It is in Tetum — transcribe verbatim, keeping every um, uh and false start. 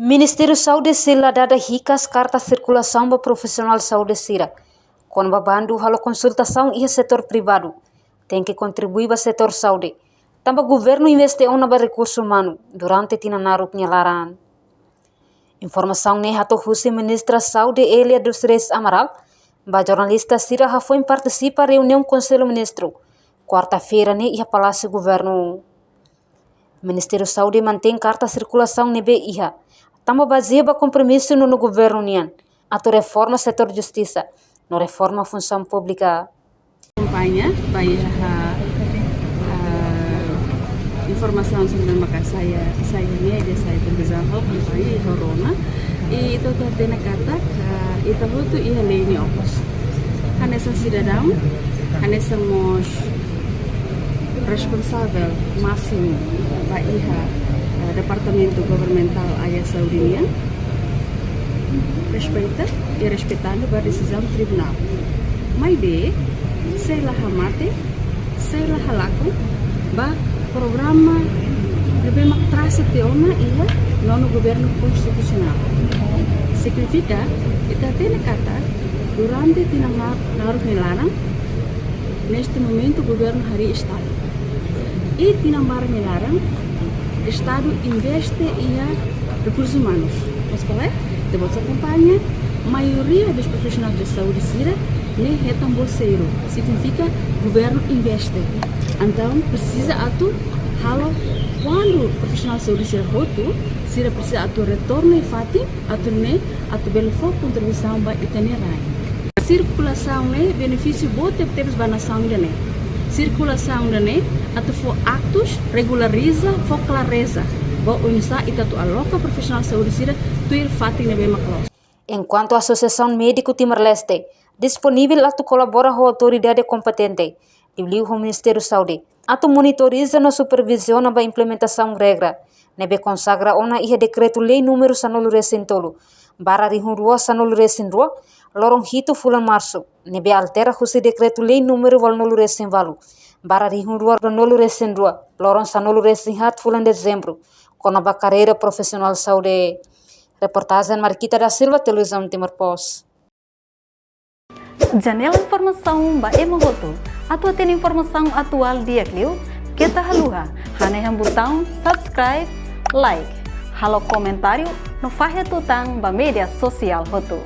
Ministériu Saúde sei la dada hikas karta sirkulasaun ba profisionál saúde sira kona-ba bandu halo konsultasaun iha setór privadu tenke kontribui ba setór saúde, tanba governu investe ona ba rekursu umanu durante tinan naruk nia laran. Informasaun ne'e hato'o husi Ministra Saúde Elia dos Reis Amaral ba jornalista sira hafoin partisipa reuniaun Konsellu Ministru, kuarta-feira ne'e iha Palásiu Governu. Ministériu Saúde mantein karta sirkulasaun ne'ebé iha, tanba bazeia ba kompromisu nonu governu nian atu reforma setór justisa no reforma funsaun públika. Akompaña ba iha, ah, informasaun sira maka sai, sai média, sai televizaun, akompaña iha rona. I ita hatene katak, ah, ita hotu iha lei nia okos. Hanesan sidadaun, hanesan mós responsavel másimu ba iha, ah, departamentu governamentál área saúde nian, respeita i respeitando ba desizaun tribunál. Maibé, sei la hamate, sei la halakon ba programa ne'ebé mak trasa tiha ona iha nonu governu konstitusionál. Signifika, ita hatene katak durante tinan na-, naruk nia laran, neste momentu governu harii estadu. I tinan barak nia laran, estadu investe iha rekursus umanus. Mas kual é? Ita-boot sei akompaña, maioria dos profissionais de saúde sira ne'e hetan bolseiru. Signifika governu investe. Entaun, presiza atu halo, kuandu profisionál saúde sira hotu, sira presiza atu retorna iha fatin, atu nune'e, atu bele fó kontribuisaun ba ita-nia rain. Sirkulasaun ne'e benefísiu boot tebetebes ba nasaun ida-ne'e. Sirkulasaun ida-ne'e atu fó aktus, regulariza, fó klareza ba oinsá ita atu aloka profisionál saúde sira tuir fatin ne'ebé mak loos. Enkuantu Asosiasaun Médiku Timor-Leste disponivel atu kolabora ho autoridade kompetente, liuliu ho Ministériu Saúde, atu monitoriza no superviziona ba implementasaun regra ne'ebé konsagra ona iha Dekretu-Lei númeru sanulu-resin-tolu, barra rihun rua sanulu-resin-rua, loron hitu fulan Marsu, ne'ebé altera husi Dekretu-Lei númeru ualunulu-resin-ualu, barra rihun rua ruanulu-resin-rua, loron sanulu-resin-haat fulan Dezembru, kona-ba karreira profisionál saúde. Reportajen Mariquita da Silva, Televizaun Timor Post. Janela informasaun ba ema hotu. Atu hatene informasaun atuál di'ak liu, keta haluha hanehan butaun subscribe, like, halo komentáriu no fahe tutan ba média sosiál hotu.